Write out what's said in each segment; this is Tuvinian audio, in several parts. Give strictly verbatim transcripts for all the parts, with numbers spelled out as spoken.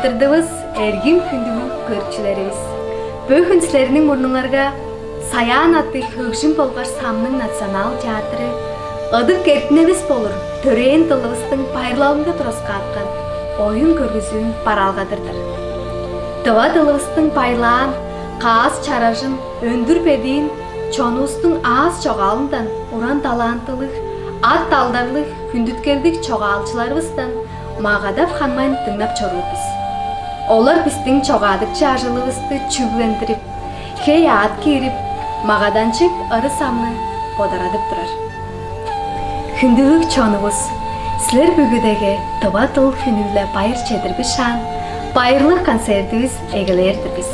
Ырдывыс, эргим хүндүлүг көрүкчүлеривис. Бөгүн силерниң мурнуңарга Саян аттыг хөгжүм болгаш самның национал театры ыдык эртиневис болур төрээн дылывыстың байырлалынга тураскааткан оюн-көргүзүүн бараалгадыр-дыр. Тыва дылывыстың байлаан каас чаражын, өндүр бедиин чонувустуң аас чогаалындан уран талантылыг, ат-алдарлыг, хүндүткелдиг чогаалчыларывыстан магадап ханмайн дыңнап чоруур бис. Олар бистиң чогаадыкчы ажылывысты чүглендирип, хей-аът киирип, магаданчыг ыры-самны бодарадып турар. Хүндүлүг чонувус, силер бүгүдеге Тыва дыл хүнү-биле байыр чедирбишаан, байырлыг концертивис эгелээр-дир бис.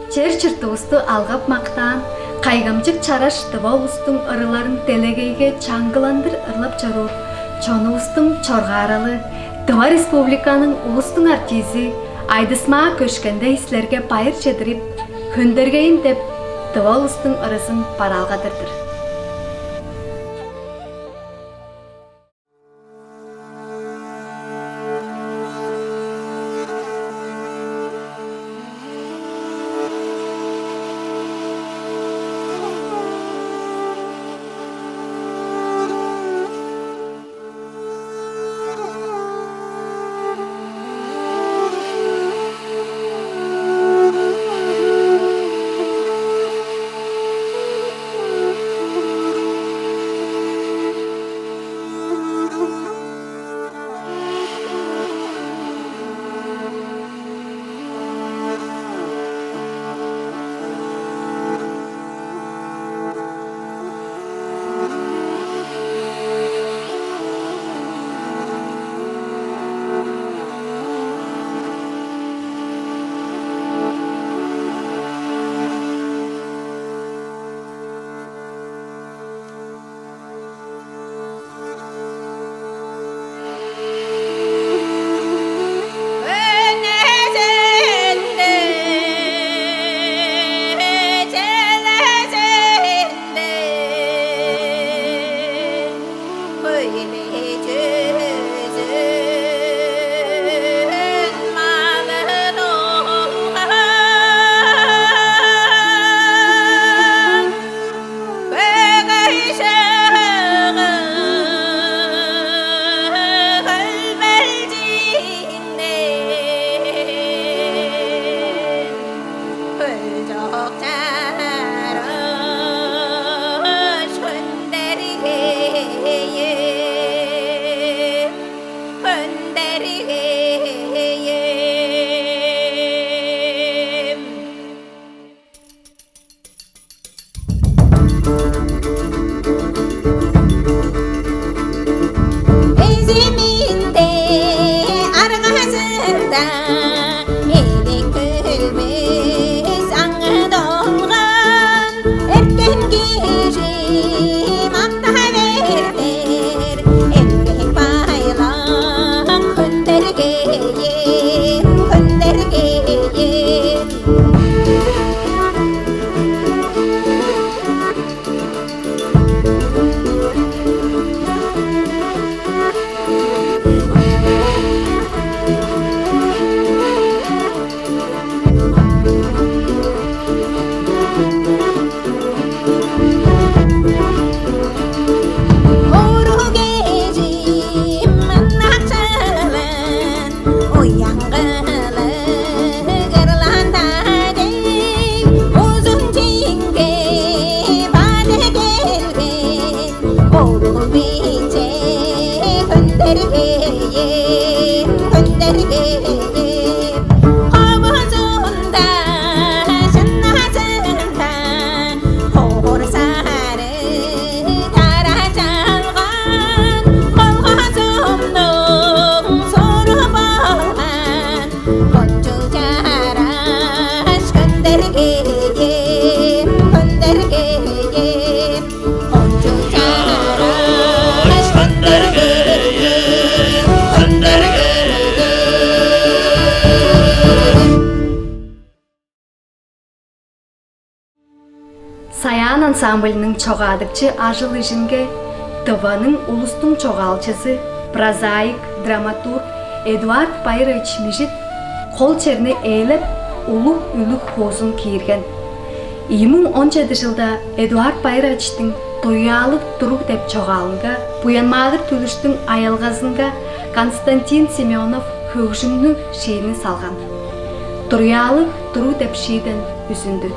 Чер-чуртувусту алгап-мактаан, кайгамчык чараш тыва улустуң ырыларын делегейге чаңгыландыр ырлап чоруур чонувустуң чоргааралы, Тыва Республиканың улустуң артизи Айдыс Маа Көшкендей силерге байыр чедирип, «Хөндергейим» деп тыва улустуң ырызын бараалгадыр-дыр. «Саян» ансамбльниң чогаадыкчы ажыл-ижинге Тываның улустуң чогаалчызы, прозаик, драматург Эдуард Байырович Мижит кол черни ээлеп, улуг үлүг-хуузун киирген. Ийи муң он чеди чылда Эдуард Байыровичтиң «Туруяалыг туруг» деп чогаалынга Буян-Маадыр Түлүштүң аялгазынга Константин Семёнов хөгжүмнүг шиини салган. «Туруяалыг туруг» деп шииден үзүндү.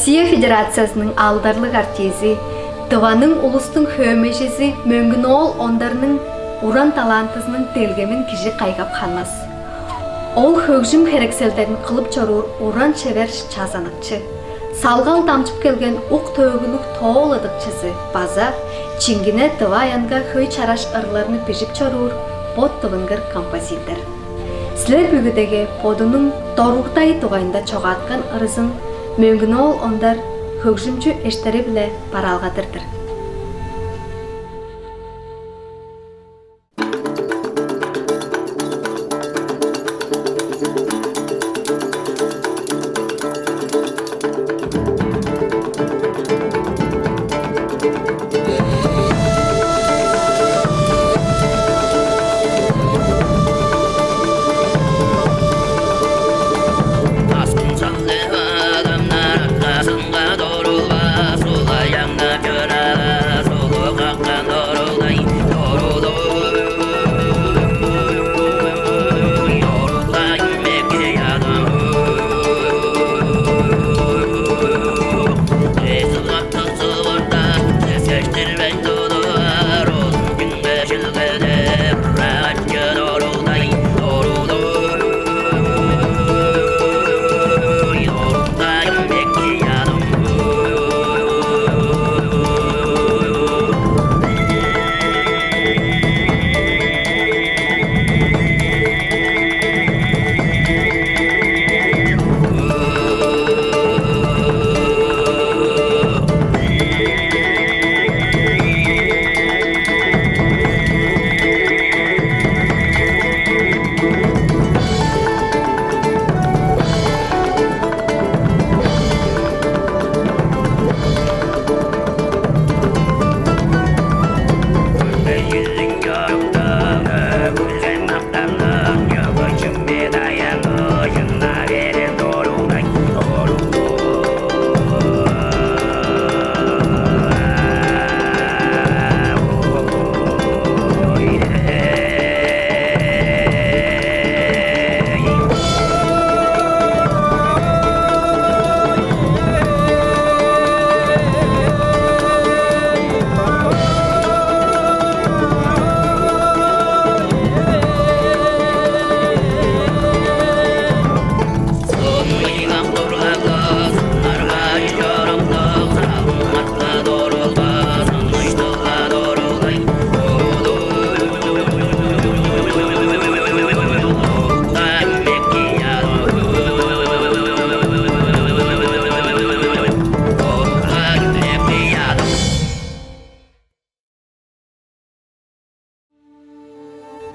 Россия Федерациязының алдарлыг артизи, Тываның улустуң хөөмейжизи Мөңгүн-оол Ондарның уран талантызының делгемин кижи кайгап ханмас. Ол хөгжүм херекселдерин кылып чоруур уран-шевер чазаныкчы, салгал дамчып келген ук-төөгүлүг тоол ыдыкчызы база чиңгине тыва аянга хөй чараш ырларны бижип чоруур бот-тывынгыр композитор. Силер бүгүдеге бодунуң Доругдай дугайында чогааткан ырызын Мөңгүн-оол Ондар хөгжүмчү эштери-биле бараалгадыр-дыр.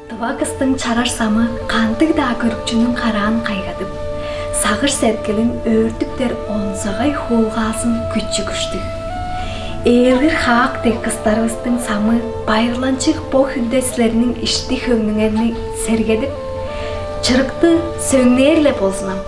Тыва кыстың чараш самы кандыг-даа көрүкчүнүң караан кайгадып, сагыш-сеткилин өөртүптер онзагай хуулгаазын күчү-күштүг. Ээлгир хаак дег кыстарывыстың самы байырланчыг бо хүнде силерниң ишти-хөңнүңерни сергедип, чырыкты сөңнээр-ле болзун ам.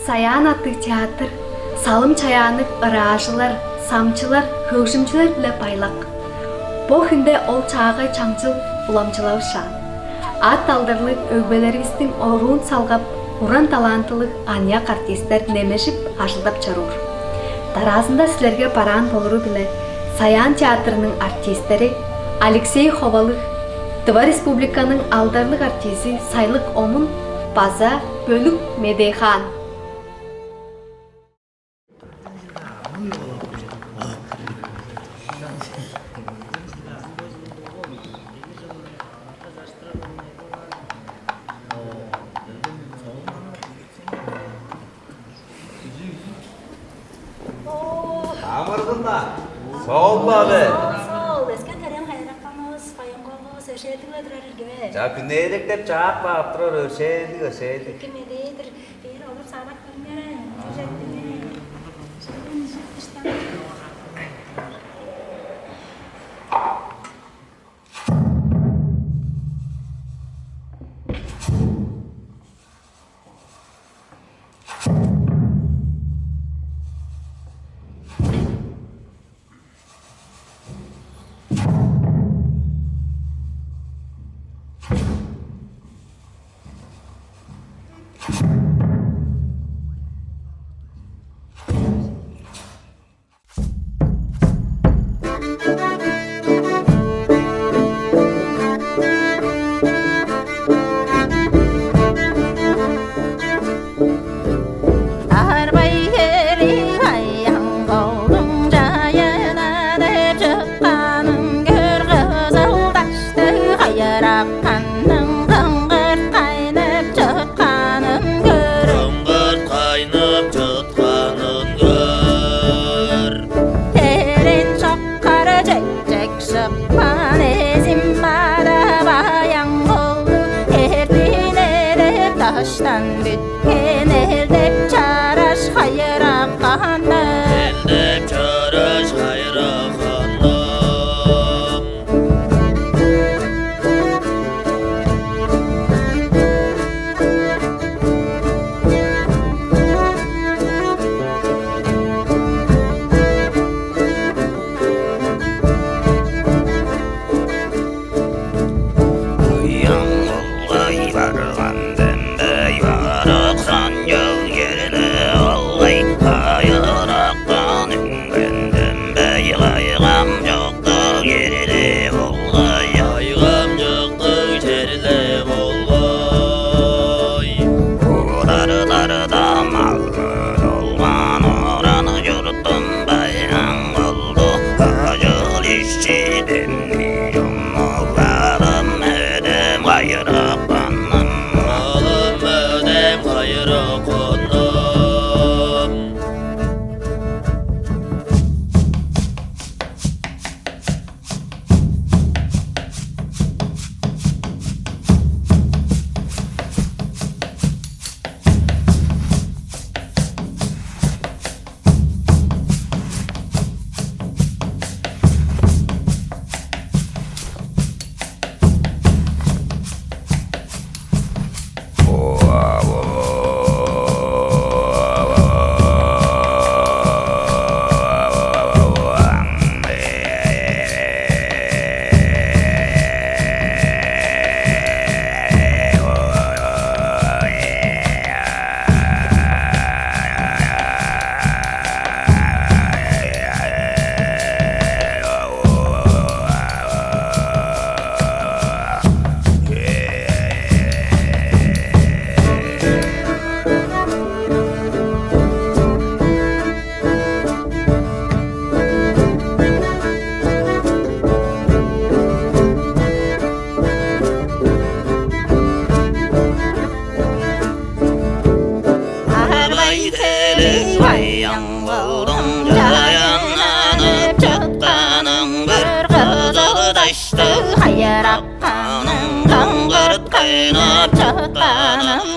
Саян аттыг театр салым-чаяанныг ыраажылар, самчылар, хөгжүмчүлер-биле байлак. Бо хүнде ол чаагай чаңчыл уламчылавышаан. Ат-алдарлыг өгбелеривистиң оруун салгап, уран талантылыг аныяк артистер немежип ажылдап чоруур. Дараазында силерге бараан болуру-биле Саян театрының артистери Алексей Ховалыг, Тыва Республиканың алдарлыг артизи Сайлык Омун база Бөлүк Медейхан. Амыргын-на, соол-ла бе? Соол, өскен-төрээн хайыраканывыс, Коюңгуувус, өршээлдиг-ле турар ирги бе? Чаа, күнээрек деп чаап каап турар, өршээлдиг, өршээлдиг. Эки медээ-дир, бээр олур саабат көрүңер, чүжеттиңер. Шөлүн шыптыштан. Баян-Холдуң чайыннанып чытканың, бир кызыл даштыг хайыраканның доңгурт кайнап чытканың,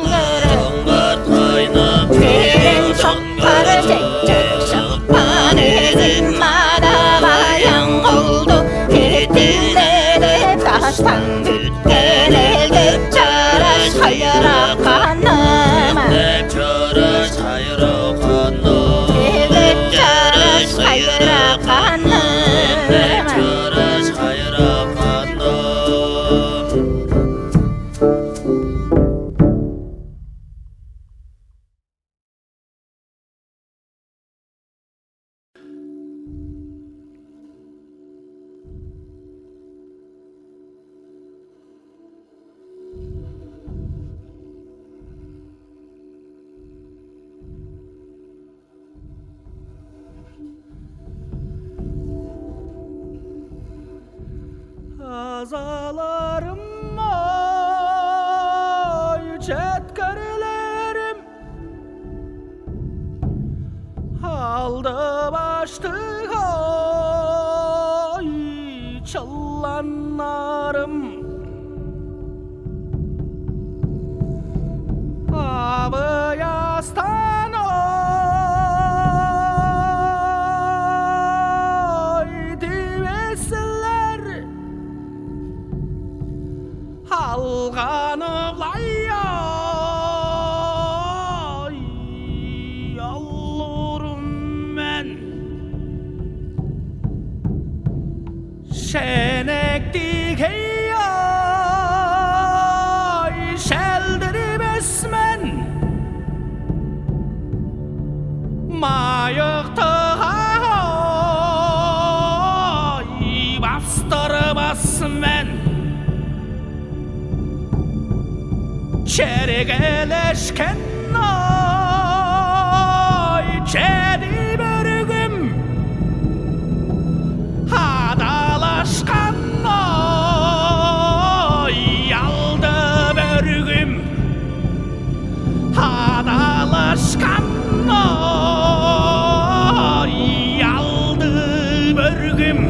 доңгурт кайнап, сээң шокар чечек шыпкан эзим ада Баян-Холду, кеттине деп даштан бүт Келелдеп чараш хайыраканым, келелдеп чараш хайыраканым, келелдеп чараш хайыраканым, келелдеп чараш хайыраканым. Азаларым ой, четкерлерим, алды баштыг ой, чыланнарым, авыястан ой, дивес силер, алганы-билай ой, олурум мен. Шенектиг ой, шелдирбес мен, майыктыг ой, бастырбас мен. Чергелешкен ой, чеди бөргүм, адалашкан ой, алды бөргүм, адалашкан ой, алды бөргүм.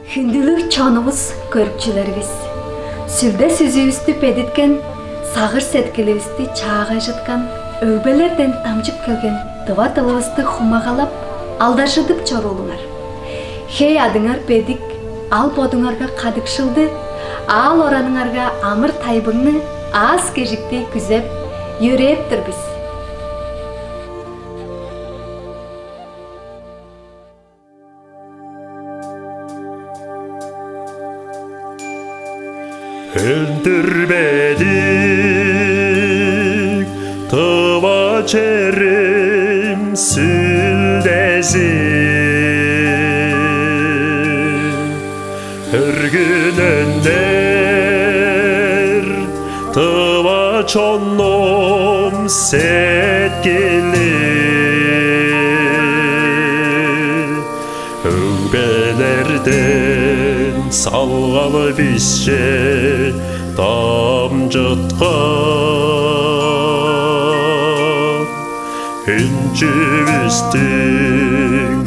Хүндүлүг чонувус, көрүкчүлеривис, сүлде-сүзүүвүстү бедиткен, сагыш-сеткиливисти чаагайжыткан, өгбелерден дамчып келген тыва дылывысты хумагалап, алдаржыдып чоруулуңар. Хей-аъдыңар бедик, ал-бодуңарга кадыкшылды, аал-ораныңарга амыр-тайбыңны, аас-кежикти күзеп, йөрээп тур бис. Өндүр бедик тыва черим сүлдези. Өргүн өндүр тыва чонум сеткили. Өгбелерден салгалы бисче дамчыткан. Үнчүвүстүң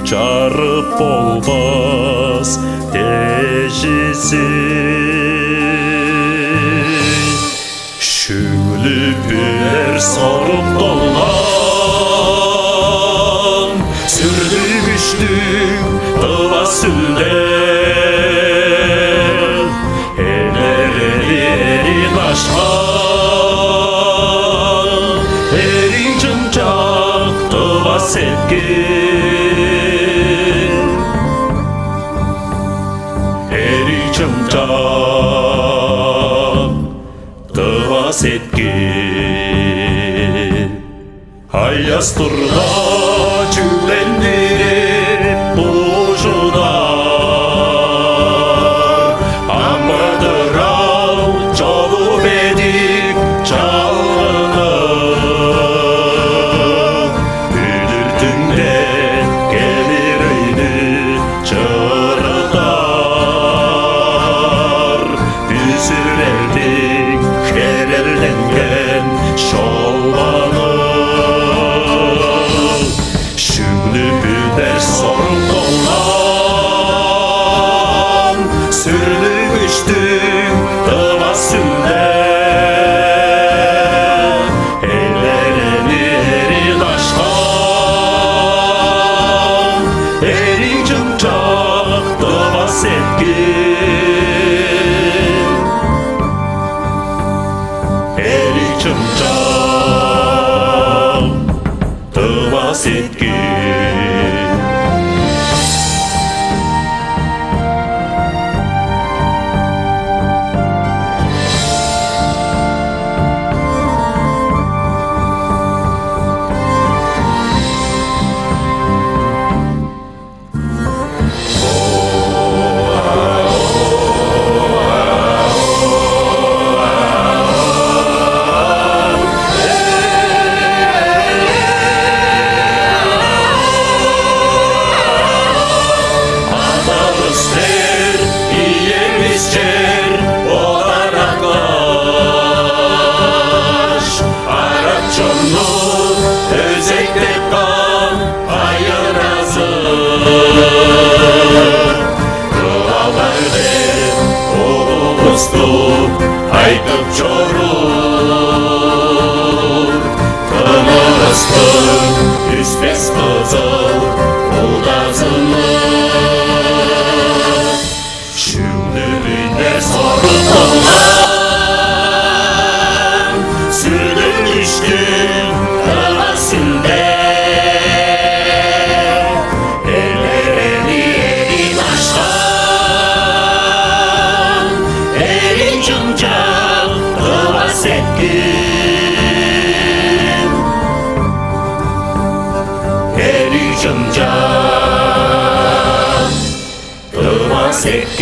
чарып болбас дежизи. Шүглүп үнер сорук долган, сүрлүг күштүг тыва сүлде. Элерени эри дашкан, эриң чымчак тыва сеткил. Эриң чымчак тыва сеткил. Аяс турда чүглендирип бужудар, амыдырал чолу бедик чалгыдыр. Үдүртүнде келир өйнү чырыдар, бүзүрелдиң херелденген шолбаны. Шүглүп үнер сорук долган, сүрлүг күштүг тыва сүлде. Элерени эри дашкан, эриң чымчак тыва сеткил. Эриң чымчак тыва сеткил. Адавыстыр иевис чер одараткаш, арат чонну өзектеп каан хайыразы. Кылалар деп улувусту айтып чоруур, тымырыстың үспес кызыл удазыны. Шүглүп үнер сорук долган, сүрлүг күштүг тыва сүлде. Элерени эри дашкан, эриң чымчак тыва сеткил. Эриң чымчак тыва сеткил.